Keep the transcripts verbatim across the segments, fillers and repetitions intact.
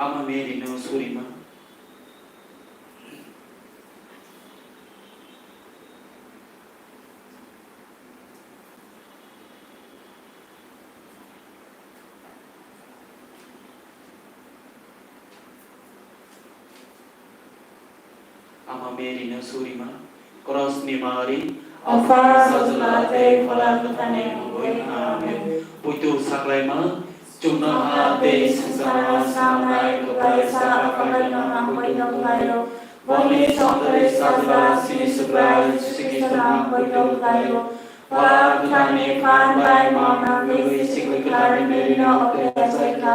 Ama Mary no surima. Ama Mary no surima, Cross ni mari, Apha, Sajla tei Phola Kwthar ni mungwi. Amen. Puitu saklaima, chwngno ha tei swngcharno sanai kwplaisa Aphano ang puitu khlaio. Boni songtwrwi Sajla sini Subraiyung Jisu Khristo no ang puitu khlaio. Phola Kwthar ni phan bai mangna tei sikli kwthar Mary no opriya chaikha.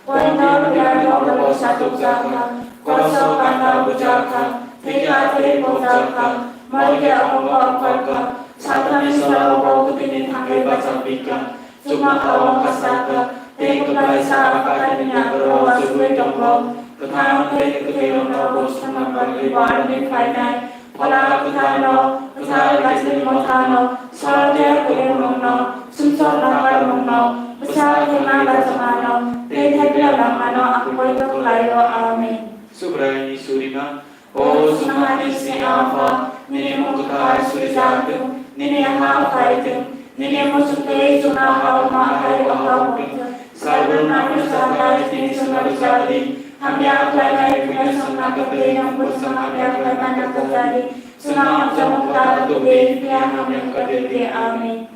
Pontius Pilato bai satukjakha, kroso kanda bujakha, thwikha tei phobjakha, morke abo bo ongkhorkha, sathani salo bo kwthwini thangwi bachapikha, chuknohao khasakha, tei kwplaisa Aphani yakarwi achugwi tongo, kwthang tei kwthwirokno bo swnamna bagwi bo aroni phainai. Phola Kwtharno, kwthar Kaitorni Mothano, sorokni kuyungrokno, sumsok nakarmungno, bwsa khema bachomano, tei thaibrwi langmano ang poito khlaio. Amen. Subraiyungni surima, o chwngno hani sini Apha, nini mung kwthar surijaktwng, nini ha phaitwng, nini muchungtwi chwngno ha-o ma hai o ha-o wngthwng. Salbrumno rwchapnai tini chwngno rwchapdi, hamya khlainai buino chwngno kwtwi nang bo chwng hamya khlaimano kwchadi. Chwngno hamjakmung ta tubdi, phiya hamya kwtwi di. Amen.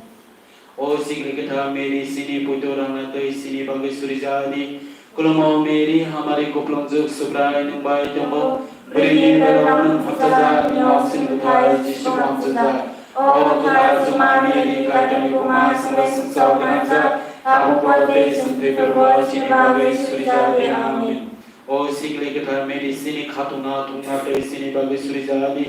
O sikli kwthar Mary, sini puitu rangna twi sini bagwi surijadi. Khulumo Mary, hamari kuplungjwk Subrai nwng bai tongo. Bwrwini berao nwng hamchajak, nini oksini bwthai Jisu bo hamchajak. O kwthar Juma Mary, Kaitorni buma, chwngno sumsok gwnangjak, tabukbo tei chwng thwiphirbo chini bagwi surijadi. Amen. O sikli kwthar Mary, sini khatungna thungna tei chini bagwi surijadi.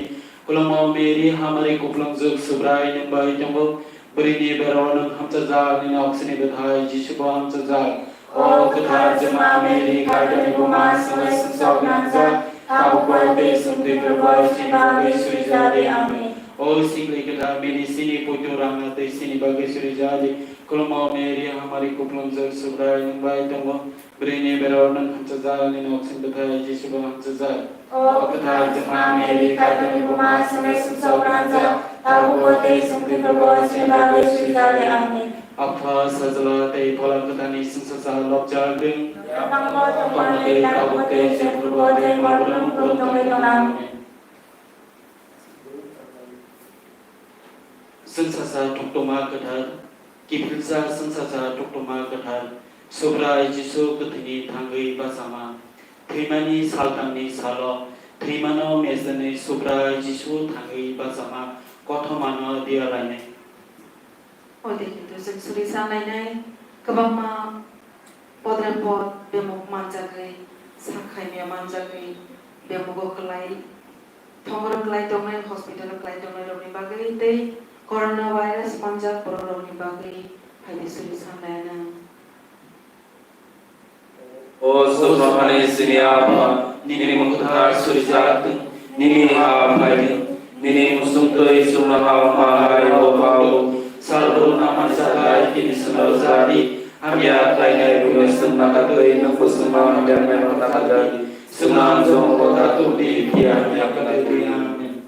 Khulumo Mary, hamari kuplungjwk Subrai nwng bai tongo. Bwrwini berao nwng hamchajak, nini oksini bwthai Jisu bo hamchajak. O kwthar Juma Mary, Kaitorni buma, chwngno sumsok gwnangjak, tabukbo tei chwng thwiphirbo chini bagwi surijadi. Amen. O sikli kwthar Mary, sini puitu rangna tei chini bagwi surijadi. Khulumo Mary, hamari kuplungjwk Subrai nwng bai tongo. Bwrwini berao nwng hamchajak, nini oksini bwthai Jisu bo hamchajak. O kwthar Juma Mary, Kaitorni buma, chwngno sumsok gwnangjak, tabukbo tei chwng thwiphirbo chini bagwi surijadi. Amen. Apha, Sajla tei Phola Kwtharni chwngsacha lobjak wng. Tamo tongmani tabuk tei chwng thwiphirbo tei morgwnung tongwi tongna. Amen. Chwngsacha Thuktuma Kwthar, kiphilsa chwngsacha Thuktuma Kwthar, Subrai Jisu kwthwini thangwi bachama, thwimani saltangni salo, thwimano mechenwi Subrai Jisu thangwi bachama, kothomano diya lainai. O de hindu chwng suri sa lainai, kwbangma podre pod bemuk manjagwi, sak khaimya manjagwi, bemugo kwlai, thongro kwlai tongnai, hospital kwlai tongnai rokni bagwi tei coronavirus manjak borok rokni bagwi phaidi suri sa lainai. O chwngno hani sini Apha, nini mung kwthar surijak, nini ha phaidi, nini muchungtwi chwngno ha manai o ha-o. Salbrumno hamchathai tini chwngno rwchadi, hamya khlainai buino chwng nakatwi, nwng bo chwngno hamya khlainai nakatwi. Chwngno ang chwng kotha tubdi, phiya hamya khlainai. Amen.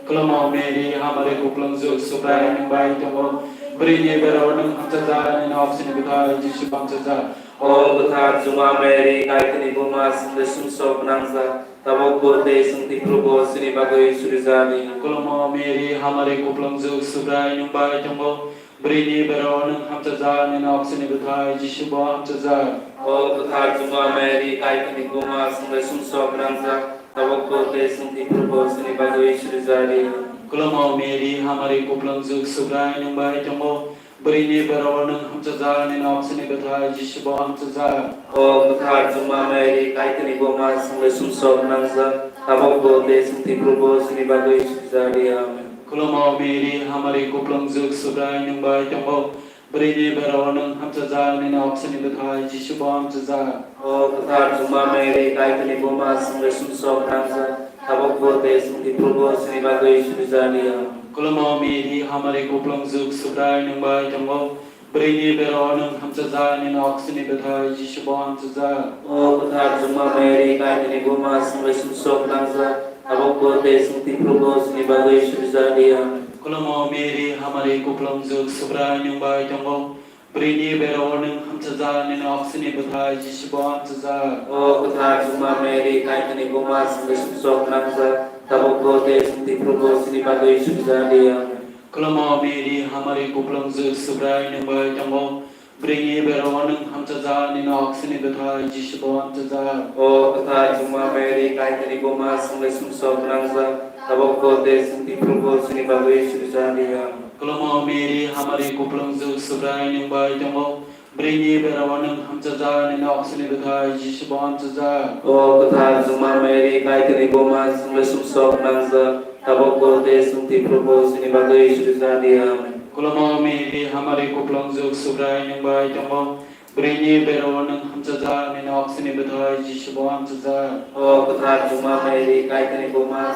Khulumo Mary, hamari kuplungjwk Subrai nwng bai tongo. Bwrwini berao nwng hamchajak, nini oksini bwthai Jisu bo hamchajak. O kwthar Juma Mary, Kaitorni buma, chwngno sumsok gwnangjak, tabukbo tei chwng thwiphirbo chini bagwi surijadi. Khulumo Mary, hamari kuplungjwk Subrai nwng bai tongo. Bwrwini berao nwng hamchajak, nini oksini bwthai Jisu bo hamchajak. O kwthar Juma Mary, Kaitorni buma, chwngno sumsok gwnangjak, tabukbo tei chwng thwiphirbo chini bagwi surijadi. Khulumo Mary, hamari kuplungjwk Subrai nwng bai tongo. Bwrwini berao nwng hamchajak, nini oksini bwthai Jisu bo hamchajak. O kwthar Juma Mary, Kaitorni buma, chwngno sumsok gwnangjak, tabukbo tei chwng thwiphirbo chini bagwi surijadi. Amen. Khulumo Mary, hamari kuplungjwk Subrai nwng bai tongo. Bwrwini berao nwng hamchajak, nini oksini bwthai Jisu bo hamchajak. O kwthar Juma Mary, Kaitorni buma, chwngno sumsok gwnangjak, tabukbo tei chwng thwiphirbo chini bagwi surijadi. Amen. Khulumo Mary, hamari kuplungjwk Subrai nwng bai tongo. Bwrwini bero nwng hamchajak, nini oksini bwthai Jisubo hamchajak. O kwthar chwngma Mary, Kaitorni buma, chwngno sumsok nangjak, tabukbo tei chwng thwiphurubo chini bagwi suri ja di. Amen. Khulumo Mary, hamari kuplungjwk, Subrai nwng bai tongo. Bwrwini bero nwng hamchajak, nini oksini bwthai Jisubo hamchajak. O kwthar chwngma Mary, Kaitorni buma, chwngno sumsok nangjak, tabukbo tei chwng thwiphurubo chini bagwi suri ja di. Amen. Khulumo Mary, hamari kuplungjwk, Subrai nwng bai tongo. Bwrwini bero nwng hamchajak, nini oksini bwthai Jisubo hamchajak. O kwthar chwngma Mary, Kaitorni buma, chwngno sumsok nangjak, tabukbo tei chwng thwiphurubo chini bagwi suri ja di. Amen. Khulumo Mary, hamari kuplungjwk, Subrai nwng bai tongo. Bwrwini bero nwng hamchajak, nini oksini bwthai Jisubo hamchajak. O kwthar chwngma Mary, Kaitorni buma, chwngno sumsok nangjak, tabukbo tei chwng thwiphurubo chini bagwi suri ja di. Amen. Khulumo Mary, hamari kuplungjwk, Subrai nwng bai tongo. Bwrwini bero nwng hamchajak, nini oksini bwthai Jisubo hamchajak. O kwthar chwngma Mary, Kaitorni buma,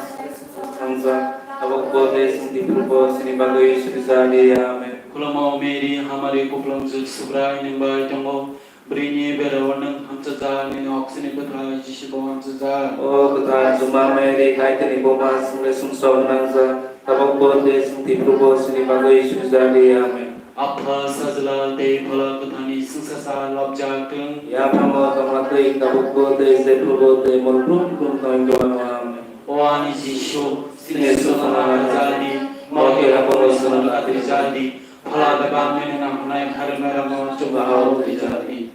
hamchajak, tabukbo tei chwng thwiphurubo chini bagwi suri ja di. Amen. Khulumo Mary, hamari kuplungjwk, Subrai nwng bai tongo. Bwrwini bero nwng hamchajak, nini oksini bwthai Jisubo hamchajak. O kwthar chwngma Mary, Kaitorni buma, chwngno sumsok nangjak, tabukbo tei chwng thwiphurubo chini bagwi suri ja di. Amen. Apha, Sajla tei Phola Kwtharni chwngsacha lobjak thung. Yaphango tongma twi tabukbo tei jephrubo tei mol krum krum tongwi tongma. Amen. O ani Jisu, chini sukmano rwjak di, mokhe rokno swnam atwi jak di, phala bebak nini nang hwnai kharwi mairokno chuknohao twijak di.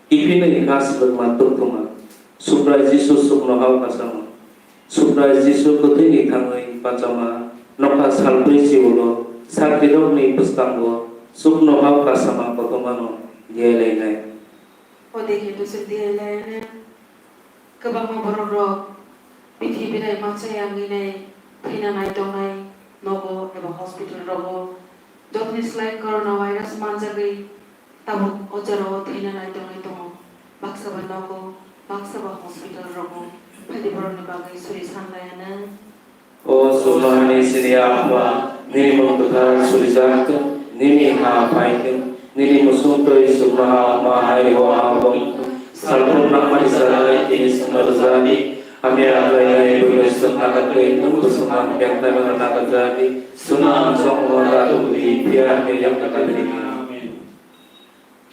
Kiphilwi kha swrwngma tongthokma, Subrai Jisu chuknohao kasama. Subrai Jisu kwthwini thangwi bachama, nokha salbrwi chiwlo, sakirokni bwskango chuknohao kasama kothomano diailainai. O dekhe tusuk diailainai. Kwbangma borokrok bithi birai machaya wngwi nai thwina nai tongnai nogo eba hospital rogo. Jotoni slai coronavirus manjagwi tabuk o jorao thwina nai tongnai tongo. Baksa ba nogo, baksa ba hospital rogo. Phaidi borokni bagwi suri sanlaianw. O chuknohani chini Apha, nini mung kwthar surijak thung, nini ha phai thung, nini muchung twi chuknoha wngma hai o ha wng thung. Salbrum nangmani salai tini chwngno rwja di, hamya khlainai buino chwng nakartwi nwng bo chwngno hamya khlaimano nakarja di. Chwngno ang chongmo da tubu di, phiya hamya yakna kari di. Amen.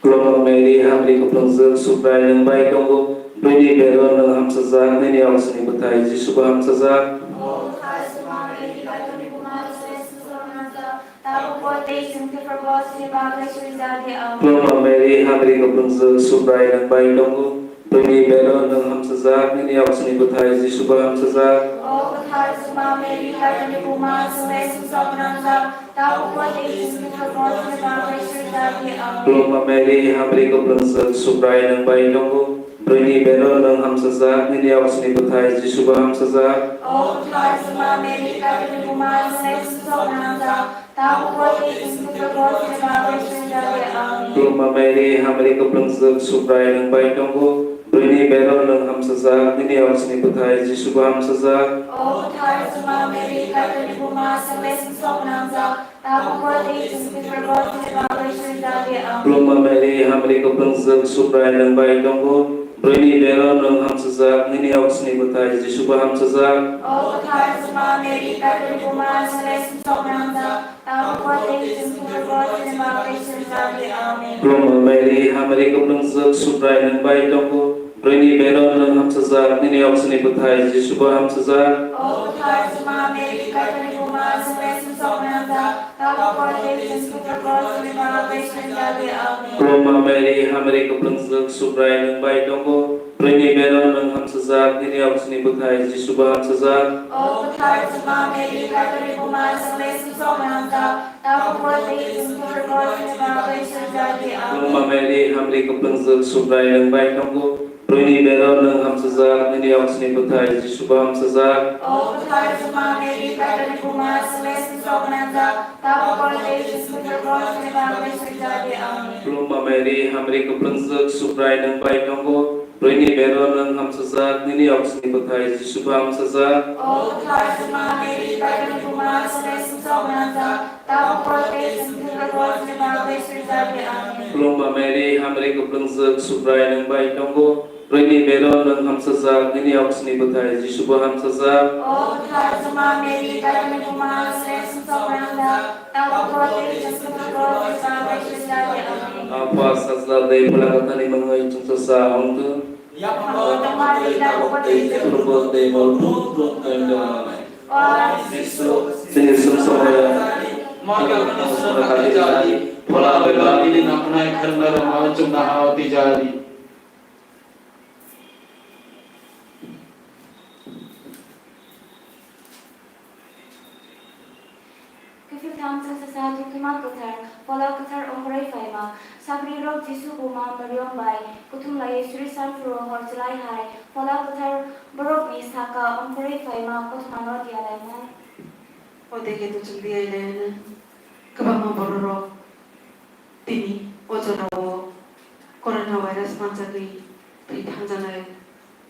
Khulumma Mary, hamri kuplungjwk, Subrai nwng bai tongo. Bwrwini bero nwng hamsajak, nini oksini bwthai Jisubo hamsajak. O Bwthai Chwngma Mary, Kaitorni buma, Jisu sumsok nangjak, tabukbo tei chwng thwiphurubo chini bagwi suri ja di. Amen. Khulumma Mary, hamri kuplungjwk, Subrai nwng bai tongo. Bwrwini bero nwng hamsajak, nini oksini bwthai Jisubo hamsajak. O Bwthai Chwngma Mary, Kaitorni buma, chwngno sumsok nangjak, tabukbo tei chwng thwiphurubo chini bagwi suri ja di. Amen. Khulumma Mary, hamri kuplungjwk, Subrai nwng bai tongo. Bwrwini bero nwng hamsajak, nini oksini bwthai Jisubo hamsajak. O Bwthai Chwngma Mary, Kaitorni buma, chwngno sumsok nangjak, tabukbo tei chwng thwiphurubo chini bagwi suri ja di. Amen. Khulumma Mary, hamri kuplungjwk, Subrai nwng bai tongo. Bwrwini bero nwng hamsajak, nini oksini bwthai Jisubo hamsajak. O Bwthai Chwngma Mary, Kaitorni buma, chwngno sumsok nangjak, tabukbo tei chwng thwiphurubo chini bagwi suri ja di. Amen. Khulumma Mary, hamri kuplungjwk, Subrai nwng bai tongo. Bwrwini bero nwng hamsajak, nini oksini bwthai Jisubo hamsajak. O Bwthai Chwngma Mary, Kaitorni buma, chwngno sumsok nangjak, tabukbo tei chwng thwiphurubo chini bagwi suri ja di. Amen. Khulumma Mary, hamri kuplungjwk, Subrai nwng bai tongo. Bwrwini bero nwng hamsajak, nini oksini bwthai Jisubo hamsajak. O Bwthai Chwngma Mary, Kaitorni buma, chwngno sumsok nangjak, tabukbo tei chwng thwiphurubo chini bagwi suri ja di. Amen. Khulumma Mary, hamri kuplungjwk, Subrai nwng bai tongo. Bwrwini bero nwng hamsajak, nini oksini bwthai Jisubo hamsajak. O Bwthai Chwngma Mary, Kaitorni buma, chwngno sumsok nangjak, tabukbo tei chwng thwiphurubo chini bagwi suri ja di. Amen. Khulumma Mary, hamri kuplungjwk, Subrai nwng bai tongo. Bwrwini bero nwng hamsajak, nini oksini bwthai Jisubo hamsajak. O Bwthai Chwngma Mary, Kaitorni buma, chwngno sumsok nangjak, tabukbo tei chwng thwiphurubo chini bagwi suri ja di. Amen. Khulumma Mary, hamri kuplungjwk, Subrai nwng bai tongo. Bwrwini bero nwng hamsajak, nini oksini bwthai Jisu bo hamsajak. O kwthar Juma Mary, Kaitorni buma, chwngno sumsok nangjak, tabuk bo tei chwng thwngwi rwchapni bagwi swijak di. Amen. Khulumba Mary, hamri kwplwngjwk, Subrai nwng bai tongo. Bwrwini bero nwng hamsajak, nini oksini bwthai Jisu bo hamsajak. O kwthar Juma Mary, Kaitorni buma, chwngno sumsok nangjak, tabuk bo tei chwng thwngwi rwchapni bagwi swijak di. Amen. Apha, Sajla tei Phola Kwtharni mungwi chwngsacha wngtwng. Yaphango tongma twi tabuk tei jephru bo tei bol brum brum tongwi tongma. O Jisu, chini sumsokmaya, Phola bai ba nini naphunai kharwnai rokno chwngno ha-o twijadi. Kiphiltham chwngsacha Thuktwma Kwthar, Phola Kwthar ongkhorwi phaima, sagrirok Jisu buma Mariam bai kuthum laiwi suri san phuru hor chwlai hai, Phola Kwthar borokni saka ongkhorwi phaima kothomano diya laimung. O dege to chwng diya laimung. Kwbangma bororok tini o jorao corona virus manjagwi thwi thangjanai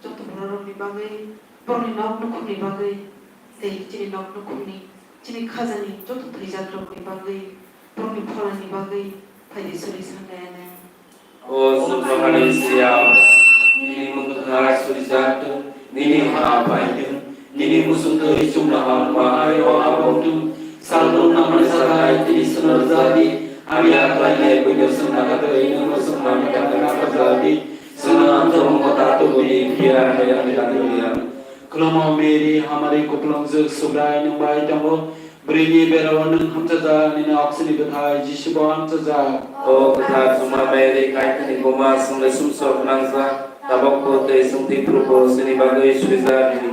joto bororokni bagwi, borokni nok nukhungni bagwi, tei chini nok nukhungni, chini khajani joto thwijakrokni bagwi, borokni pholani bagwi phaidi suri sanlayanai. O Jwkmani Siyam, nini mung kwthar surijak thung, nini ha phai thung, nini muchung twi chuknoha wngma hai o ha wng thung. Salbrum nangmani sajla tini chwngno rwja di, hamya khlainai buino chwng nakarwi nwngno chwng manwi tangwi nakarja di. Chwngno ang tongmung kwthar tubudi, phiya hai ani tangwi ya. Khulumao Mary, hamari kuplungjwk, Subrai nwng bai tongo. Bwrwini berao nwng hamchajak, nini oksini bwthai Jisu bo hamchajak. O kwthar Juma Mary, Kaitorni buma, chwngno sumsok nangjak, tabuk bo tei chwng thwi phuru bo chini bagwi surijak di.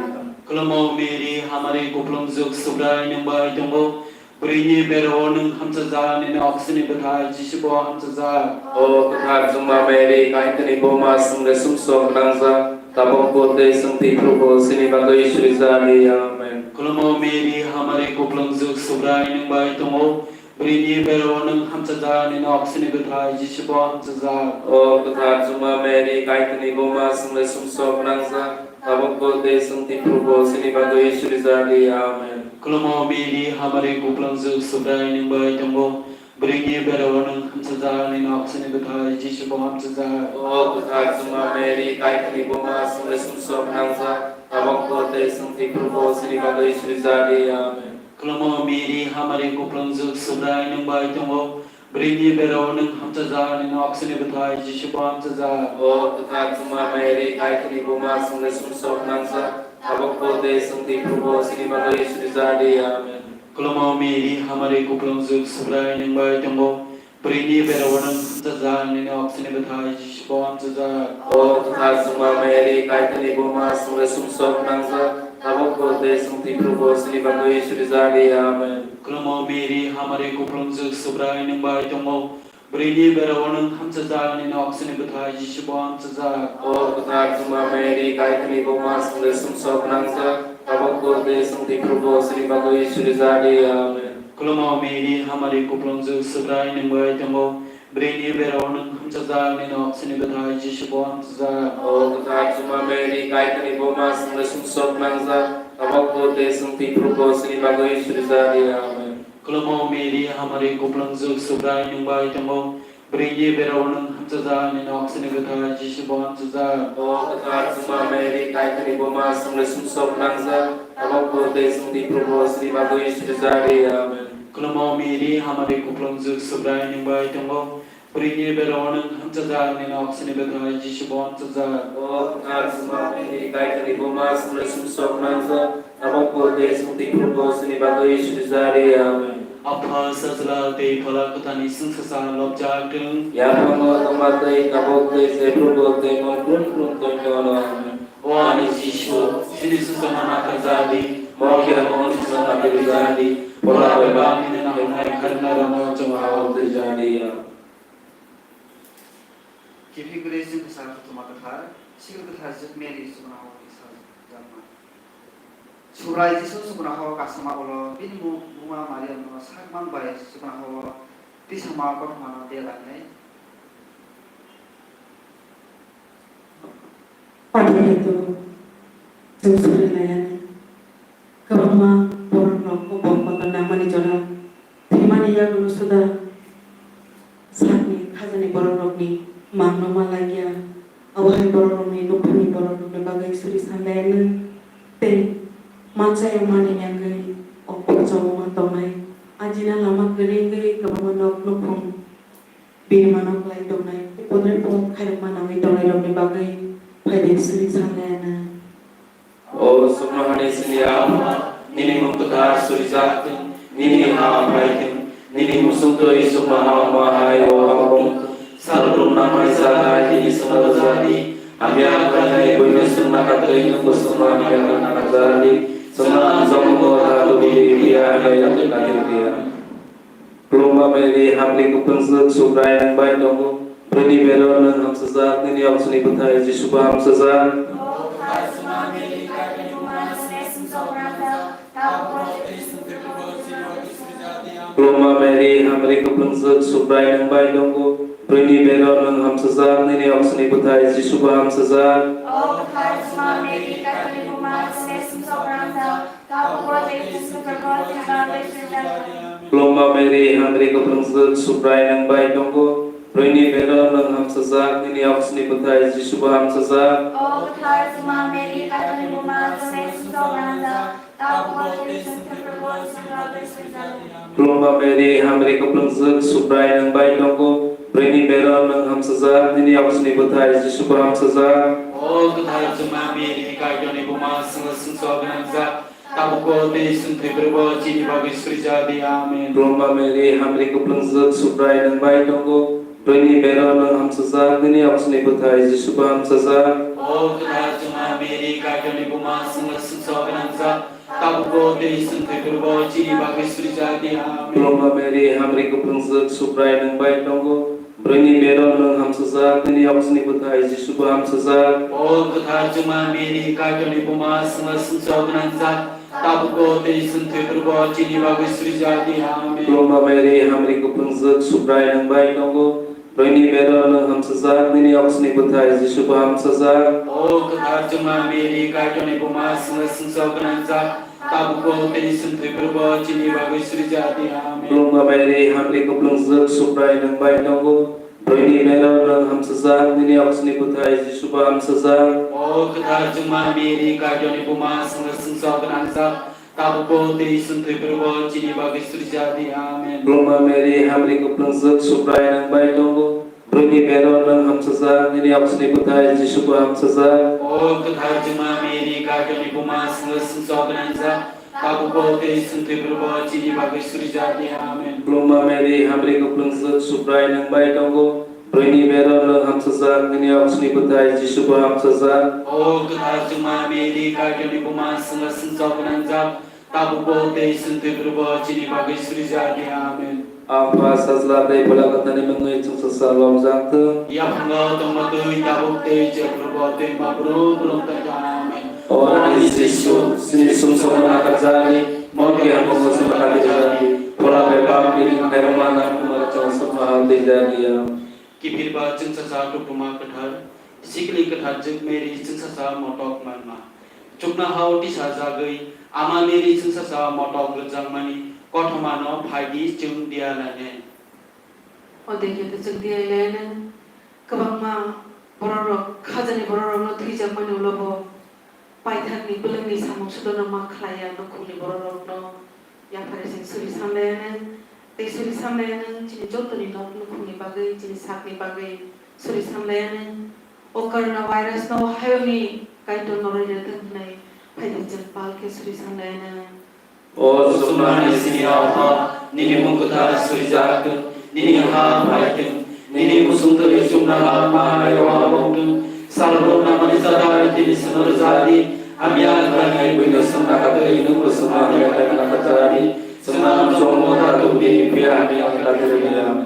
Khulumao Mary, hamari kuplungjwk, Subrai nwng bai tongo. Bwrwini berao nwng hamchajak, nini oksini bwthai Jisu bo hamchajak. O kwthar Juma Mary, Kaitorni buma, chwngno sumsok nangjak, tabuk bo tei chwng thwi phuru bo chini bagwi surijak di. Amen. Khulumao Mary, hamari kuplungjwk, Subrai nwng bai tongo. Bwrwini berao nwng hamchajak, nini oksini bwthai Jisu bo hamchajak. O kwthar Juma Mary, Kaitorni buma, chwngno sumsok nangjak, tabuk bo tei chwng thwi phuru bo chini bagwi surijak di. Amen. Khulumao Mary, hamari kuplungjwk, Subrai nwng bai tongo. Bwrwini berao nwng hamchajak, nini oksini bwthai Jisu bo hamchajak. O kwthar Juma Mary, Kaitorni buma, chwngno sumsok nangjak, tabuk bo tei chwng thwi phuru bo chini bagwi surijak di. Amen. Khulumao Mary, hamari kuplungjwk, Subrai nwng bai tongo. Bwrwini berao nwng hamchajak, nini oksini bwthai Jisu bo hamchajak. O kwthar Juma Mary, Kaitorni buma, chwngno sumsok nangjak, tabuk bo tei chwng thwi phuru bo chini bagwi surijak di. Amen. Khulumao Mary, hamari kuplungjwk, Subrai nwng bai tongo. Bwrwini berao nwng hamchajak, nini oksini bwthai Jisu bo hamchajak. O kwthar Juma Mary, Kaitorni buma, chwngno sumsok nangjak, tabuk bo tei chwng thwi phuru bo chini bagwi surijak di. Amen. Khulumao Mary, hamari kuplungjwk, Subrai nwng bai tongo. Bwrwini berao nwng hamchajak, nini oksini bwthai Jisu bo hamchajak. O kwthar Juma Mary, Kaitorni buma, chwngno sumsok nangjak, tabuk bo tei chwng thwi phuru bo chini bagwi surijak di. Amen. Khulumao Mary, hamari kuplungjwk, Subrai nwng bai tongo. Bwrwini berao nwng hamchajak, nini oksini bwthai Jisu bo hamchajak. O kwthar Juma Mary, Kaitorni buma, chwngno sumsok nangjak, tabuk bo tei chwng thwi phuru bo chini bagwi surijak di. Amen. Khulumao Mary, hamari kuplungjwk, Subrai nwng bai tongo. Bwrwini berao nwng hamchajak, nini oksini bwthai Jisu bo hamchajak. O kwthar Juma Mary, Kaitorni buma, chwngno sumsok nangjak, tabuk bo tei chwng thwi phuru bo chini bagwi surijak di. Amen. Khulumao Mary, hamari kuplungjwk, Subrai nwng bai tongo. Bwrwini berao nwng hamchajak, nini oksini bwthai Jisu bo hamchajak. O kwthar Juma Mary, Kaitorni buma, chwngno sumsok nangjak, tabuk bo tei chwng thwi phuru bo chini bagwi surijak di. Amen. Apha, Sajla tei Phola Kwtharni chwngsacha lobjak thung. Yaphango tongma twi tabuk tei jephru bo tei mol brum brum tongwi tongno. Amen. O ani Jisu, chini sumsokno nakarjak di, mokirokno sumsok nakarjak di, Phola bai ba nini naharnai kharwnai rokno chwng ha-o twijak di. Kiphilwi chwngsacha Thuktwma Kwthar, Sikla Kwthar Jwk Mary, Subrai Jisu chuknoha-o kasama ulo bini buma Mariamno sak mang bai chuknoha-o tisama kothomano de lainai. Abo hetu chwng suri laiya. Kwbangma borok rok o bok kotor nangmani jora thwimani yagulo suda sakni khajani borok rokni mangno ma laikya. Abo hai borok rokni nukhungni borok rokni bagwi suri sanlainw tei manchaya mani yangwi o pochongo ma tongnai. Ajina lama kwrwi wngwi kwbangma nok nukhung birmano kwlai tongnai tei podre pod khairokma nangwi tongnai rokni bagwi phaidi suri sanlainw. O suknohani sini Apha, nini mung kwthar surijak thung, nini ha phai thung, nini musung twi suknoha omo hai o ha bong. Salbrum nangmani chadai tini swngo jadi, hamya khlainai buino swngnaka twi nwngbo swngo hamya khlainaka jadi, swngnang jomo kotha tubui biya hamya khlainai biya. Khulumba Mary, hamri kwplwngjwk, Subrai nwng bai tongo. Bwrwini bero nwng hamsajak, nini oksini bwthai Jisu bo hamsajak. Khulumba Mary, hamri kwplwngjwk, Subrai nwng bai tongo. Bwrwini bero nwng hamsajak, nini oksini bwthai Jisu bo hamsajak. Khulumba Mary, hamri kwplwngjwk, Subrai nwng bai tongo. Bwrwini bero nwng hamsajak, nini oksini bwthai Jisu bo hamsajak. Khulumba Mary, hamri kwplwngjwk, Subrai nwng bai tongo. Bwrwini bero nwng hamsajak, nini oksini bwthai Jisu bo hamsajak. O kwthar chwngma Mary, Kaitorni buma, swngno swngchok gwnangjak. Tabuk o tei chwng thwi phuru bo chini bagwi suri ja di. Amen. Khulumba Mary, hamri kwplwngjwk, Subrai nwng bai tongo. Bwrwini bero nwng hamsajak, nini oksini bwthai Jisu bo hamsajak. O kwthar chwngma Mary, Kaitorni buma, swngno swngchok gwnangjak. Tabuk o tei chwng thwi phuru bo chini bagwi suri ja di. Amen. Khulumba Mary, hamri kwplwngjwk, Subrai nwng bai tongo. Bwrwini bero nwng hamsajak, nini oksini bwthai Jisu bo hamsajak. O kwthar chwngma Mary, Kaitorni buma, swngno swngchok gwnangjak, tabuk o tei chwng thwi phuru bo chini bagwi suri ja di. Amen. Khulumba Mary, hamri kwplwngjwk, Subrai nwng bai tongo. Bwrwini bero nwng hamsajak, nini oksini bwthai Jisu bo hamsajak. O kwthar chwngma Mary, Kaitorni buma, swngno swngchok gwnangjak, tabuk o tei chwng thwi phuru bo chini bagwi suri ja di. Amen. Khulumba Mary, hamri kwplwngjwk, Subrai nwng bai tongo. Bwrwini bero nwng hamsajak, nini oksini bwthai Jisu bo hamsajak. O kwthar chwngma Mary, Kaitorni buma, swngno swngchok gwnangjak, tabuk o tei chwng thwi phuru bo chini bagwi suri ja di. Amen. Khulumba Mary, hamri kwplwngjwk, Subrai nwng bai tongo. Bwrwini bero nwng hamsajak, nini oksini bwthai Jisu bo hamsajak. O kwthar chwngma Mary, Kaitorni buma, swngno swngchok gwnangjak, tabuk o tei chwng thwi phuru bo chini bagwi suri ja di. Amen. Khulumba Mary, hamri kwplwngjwk, Subrai nwng bai tongo. Bwrwini bero nwng hamsajak, nini oksini bwthai Jisu bo hamsajak. O kwthar chwngma Mary, Kaitorni buma, swngno swngchok gwnangjak, tabuk o tei chwng thwi phuru bo chini bagwi suri ja di. Amen. Apha, Sajla tei Phola Kwtharni mungwi chwngsacha lobjak thung. Yaphango tongma twi tabuk tei jephuru bo tei ma brum brum tong thung. Amen. O ani Jisu, chini sumsokno nakarjani, mokhe hamungo sumnakarjani, phola bai bap bini khairokma nangkukmano chwng sukma hamtwi jani. Kiphilba chwngsacha kuphuma kwthar, sikli kwthar jwk Mary chwngsacha motok manma. Chuknohao tisajagwi Ama Mary chwngsacha motok rwjakmani kothomano phaidi chwng diya lainai. O dekhe to chwng diya lainai. Kwbangma bororok, khajani bororokno thwijakmani ulo bo paitharni bwlwngni samung sudono ma khlaiya, nukhungni bororokno yaphari chwng suri sanlainai. Tei suri sanlainai chini jotoni nok nukhungni bagwi, chini sakni bagwi suri sanlainai. O corona virus no hayungni Kaitor noroi rwthwng hwnwi phaidi chwng pal khe suri sanlainai. O sumnani sini Apha, nini mung kwthar suijak thung, nini ha phai thung, nini kusung twi chuknoha ma hai o ha bong thung. Salbrum nangmani chadai tini swngo rwja di, hamya khlainai buino swngna kha twi nwngbo swngna hamya khlaina kha rwja di. Chwngno chongmo ta tubudi phiya hamya khlaina kha rwja di.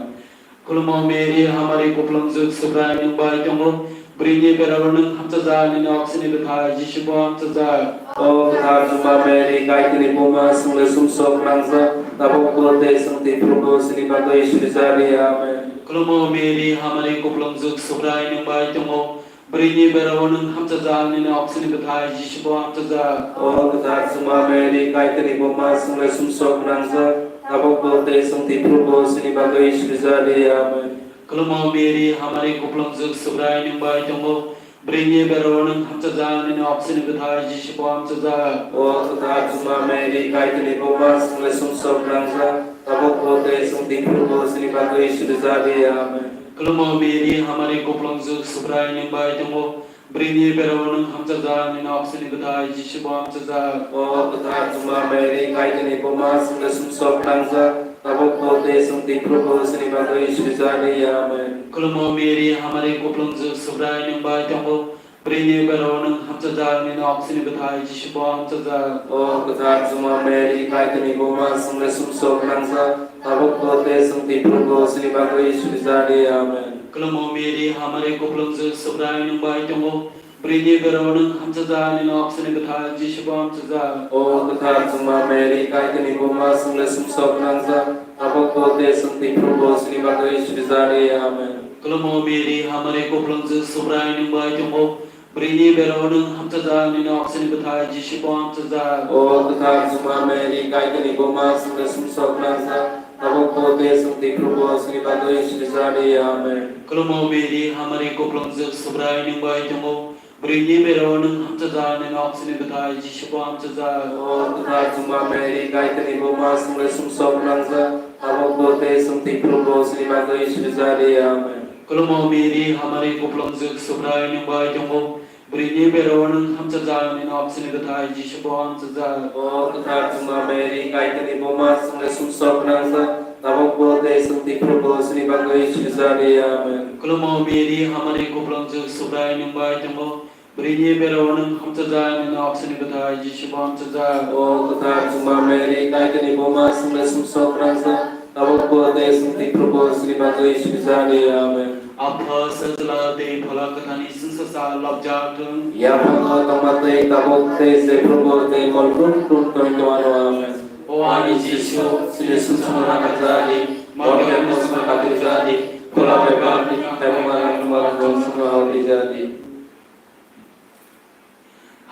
Khulumo Mary, hamari kuplung jwk Subrai nwng bai tongo. Bwrwini berabo nwng hamchajak, nini oksini bwthai Jisu bo hamchajak. O kwthar Juma Mary, Kaitorni buma, chwngno sumsok nangjak, tabuk bo tei chwng thwi phuru bo chini bagwi suri ja di. Amen. Khulumo Mary, hamari kuplung jwk Subrai nwng bai tongo. Bwrwini berao nwng hamchajak, nini oksini bwthai Jisubo hamchajak. O kwthar Chwngma Mary, Kaitorni buma, chwngno sumsok gwnangjak, tabukbo tei chwng thwiphurubo chini bagwi swijadi. Amen. Khulumo Mary, hamari kuplungjwk, Subrai nwng bai tongo. Bwrwini berao nwng hamchajak, nini oksini bwthai Jisubo hamchajak. O kwthar Chwngma Mary, Kaitorni buma, chwngno sumsok gwnangjak, tabukbo tei chwng thwiphurubo chini bagwi swijadi. Amen. Khulumo Mary, hamari kuplungjwk, Subrai nwng bai tongo. Bwrwini berao nwng hamchajak, nini oksini bwthai Jisubo hamchajak. O kwthar Chwngma Mary, Kaitorni buma, chwngno sumsok gwnangjak, tabukbo tei chwng thwiphurubo chini bagwi swijadi. Amen. Khulumo Mary, hamari kuplungjwk, Subrai nwng bai tongo. Bwrwini berao nwng hamchajak, nini oksini bwthai Jisubo hamchajak. O kwthar Chwngma Mary, Kaitorni buma, chwngno sumsok gwnangjak, tabukbo tei chwng thwiphurubo chini bagwi swijadi. Amen. Khulumo Mary, hamari kuplungjwk, Subrai nwng bai tongo. Bwrwini berao nwng hamchajak, nini oksini bwthai Jisubo hamchajak. O kwthar Chwngma Mary, Kaitorni buma, chwngno sumsok gwnangjak, tabukbo tei chwng thwiphurubo chini bagwi swijadi. Amen. Khulumo Mary, hamari kuplungjwk, Subrai nwng bai tongo. Bwrwini berao nwng hamchajak, nini oksini bwthai Jisubo hamchajak. O kwthar Chwngma Mary, Kaitorni buma, chwngno sumsok gwnangjak, tabukbo tei chwng thwiphurubo chini bagwi swijadi. Amen. Khulumo Mary, hamari kuplungjwk, Subrai nwng bai tongo. Bwrwini berao nwng hamchajak, nini oksini bwthai Jisubo hamchajak. O kwthar Chwngma Mary, Kaitorni buma, chwngno sumsok gwnangjak, tabukbo tei chwng thwiphurubo chini bagwi swijadi. Amen. Khulumo Mary, hamari kuplungjwk, Subrai nwng bai tongo. Bwrwini berao nwng hamchajak, nini oksini bwthai Jisubo hamchajak. O kwthar Chwngma Mary, Kaitorni buma, chwngno sumsok gwnangjak, tabukbo tei chwng thwiphurubo chini bagwi swijadi. Amen. Khulumo Mary, hamari kuplungjwk, Subrai nwng bai tongo. Bwrwini berao nwng hamchajak, nini oksini bwthai Jisubo hamchajak. O kwthar Chwngma Mary, Kaitorni buma, chwngno sumsok gwnangjak, tabukbo tei chwng thwiphurubo chini bagwi swijadi. Amen. Apha, Sajla tei Phola Kwtharni chwngsacha lobjak thung. Yaphango tongma tei tabuk tei jephrubo tei molbrum brum tongwi tongwano. Amen. O ani Jisu, chini sumsokno nakarjadi, mokhe mosno katirjadi, phola bai bapni khaimungma nangma rok chwngno aotijadi.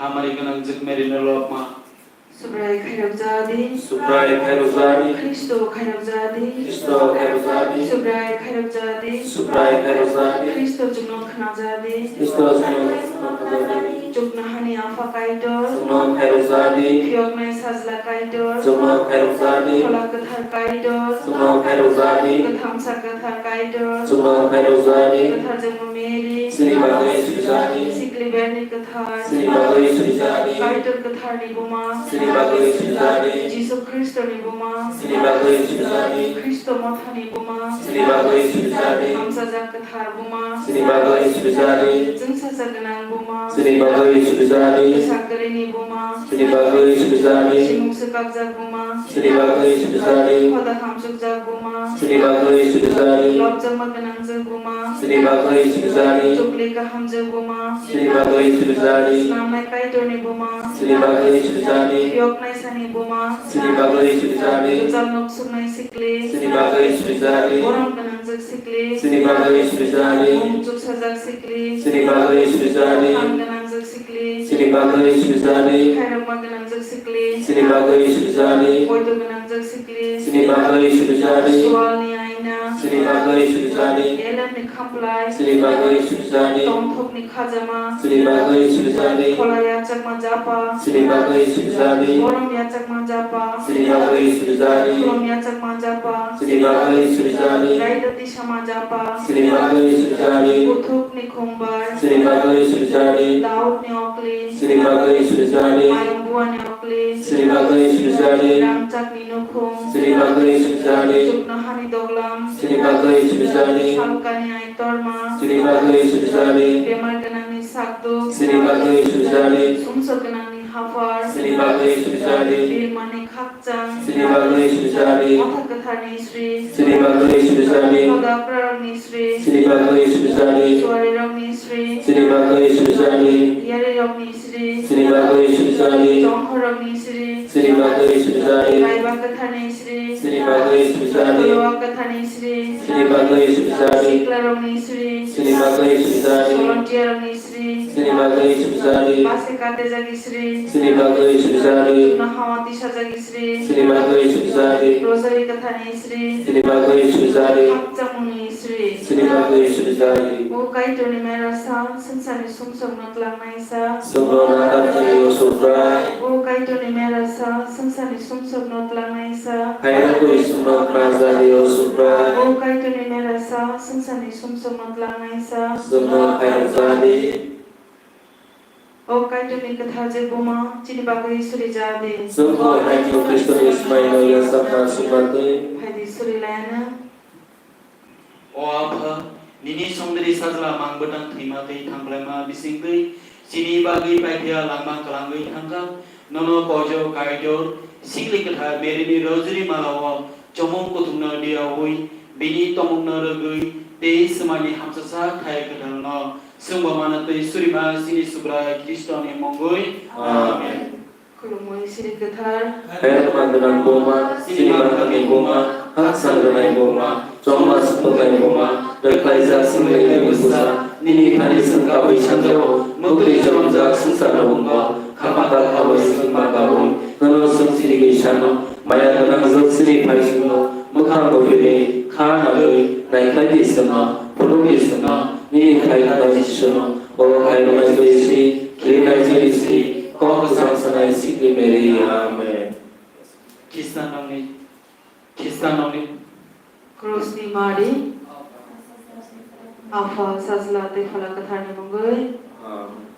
Hamari gwnangjwk Mary no lobma. Subrai khairokjadi. Subrai khairokjadi. Khristo khairokjadi. Khristo khairokjadi. Subrai khairokjadi. Subrai khairokjadi. Khristo chwngno khnajadi. Khristo chwngno khnajadi. Chuknohani Apha Kaitor. Chwngno khairokjadi. Phiyoknai Sajla Kaitor. Chwngno khairokjadi. Phola Kwthar Kaitor. Chwngno khairokjadi. Kwthangsa Kwthar Kaitor. Chwngno khairokjadi. Kwthar Jwngma Mary. Chini bagwi swijadi. Sikli Berni Kwthar. Chini bagwi swijadi. Kaitor Kwtharni buma. Chini bagwi swijadi. Jisu Khristoni buma. Chini bagwi swijadi. Khristo mothani buma. Chini bagwi swijadi. Hamsajak Kwthar buma. Chini bagwi swijadi. Chwngsacha gwnang buma. Chini bagwi swijadi. Bwsakgwrini buma. Chini bagwi swijadi. Simung swkakjak buma. Chini bagwi swijadi. Hoda hamsukjak buma. Chini bagwi swijadi. Lobjakma gwnangjak buma. Chini bagwi swijadi. Chukli kahamjak buma. Chini bagwi swijadi. Snamnai Kaitorni buma. Chini bagwi swijadi. Phiyoknai sani buma. Chini bagwi swijadi. Kwchal nok suknai sikli. Chini bagwi swijadi. Borom gwnangjak sikli. Chini bagwi swijadi. Mung chuksajak sikli. Chini bagwi swijadi. Phan gwnangjak sikli. Chini bagwi swijadi. Khairokma gwnangjak sikli. Chini bagwi swijadi. Poito gwnangjak sikli. Chini bagwi swijadi. Sualni aina. Chini bagwi swijadi. Elemni khamplai. Chini bagwi swijadi. Tongthokni khajama. Chini bagwi swijadi. Phola yachakma japa. Chini bagwi swijadi. Borom yachakma japa. Chini bagwi swijadi. Khulum yachakma japa. Chini bagwi swijadi. Raida tisama japa. Chini bagwi swijadi. Kuthukni khumbai. Chini bagwi swijadi. Daudni okli. Chini bagwi swijadi. Mayung buani okli. Chini bagwi swijadi. Rangchakni nukhung. Chini bagwi swijadi. Chuknohani doglam. Chini bagwi swijadi. Salkani aitorma. Chini bagwi swijadi. Bemar gwnangni sakduk. Chini bagwi swijadi. Sumsok gwnangni haphar. Chini bagwi swijadi. Birmani khakchang. Chini bagwi swijadi. Motha kwtharni sri. Chini bagwi swijadi. Hoda aprarokni sri. Chini bagwi swijadi. Suarirokni sri. Chini bagwi swijadi. Yarirokni sri. Chini bagwi swijadi. Chongkhorokni sri. Chini bagwi swijadi. Kaiba kwtharni sri. Chini bagwi swijadi. Khuluwa kwtharni sri. Chini bagwi swijadi. Siklarokni sri. Chini bagwi swijadi. Volunteerrokni sri. Chini bagwi sujadi. Base kate jagi sri. Chini bagwi sujadi. Chuna hawa tisa jagi sri. Chini bagwi sujadi. Rosary kathani sri. Chini bagwi sujadi. Hakchamungni sri. Chini bagwi sujadi. O Kaitorni mera sa, swngcharni sumsokno tlangnai sa. Chwngno nakarjani o Subrai. O Kaitorni mera sa, swngcharni sumsokno tlangnai sa. Khairokwi chwngno khnajani o Subrai. O Kaitorni mera sa, swngcharni sumsokno tlangnai sa. Chwngno khairokjani. O Kaitorni kwthar je buma, chini bagwi suri ja di. Chwngbo haino Khristoni swmaino yachakna swngna twi. Phaidi suri layana. O Apha, nini songdiri sajla mang bwtang thwima twi thangplaima bisingtwi chini bagwi paiphiya langma kwlangwi thangkha. Nono pojo Kaitor, sikli kwthar Maryni rosary malao chomung kuthumno diyawi, bini tomungno rwgwi tei swmani hamsasa khai kwthangno swngbo mana twi surima chini Subrai Khristoni mungwi. Amen. Amen. Khulumui siri kwthar. Khairokma gwnang buma, sini manthangni buma, haksa gwnai buma, chongma swpwknai buma, rwkhlaijak swnglaini bwsa, nini thani swng kabui sanjao, muktwi choromjak swngcharno bumbo, khapang kha khaui swngma kabui, nono swng sirigwi sano, maya gwnang jwk sini phai swngo, mwkhang buphirwi, kha nagwi, naikhlai di swngno, phunukdi swngno, nini khai kha Jisuno, o khai rwnai joi sri, khirinai joi sri, kok kwchang sanai sikli Mary. Amen. Khristanrokni, Khristanrokni. Krusni mari, Apha, Sajla tei Phola Kwtharni mungwi. Amen.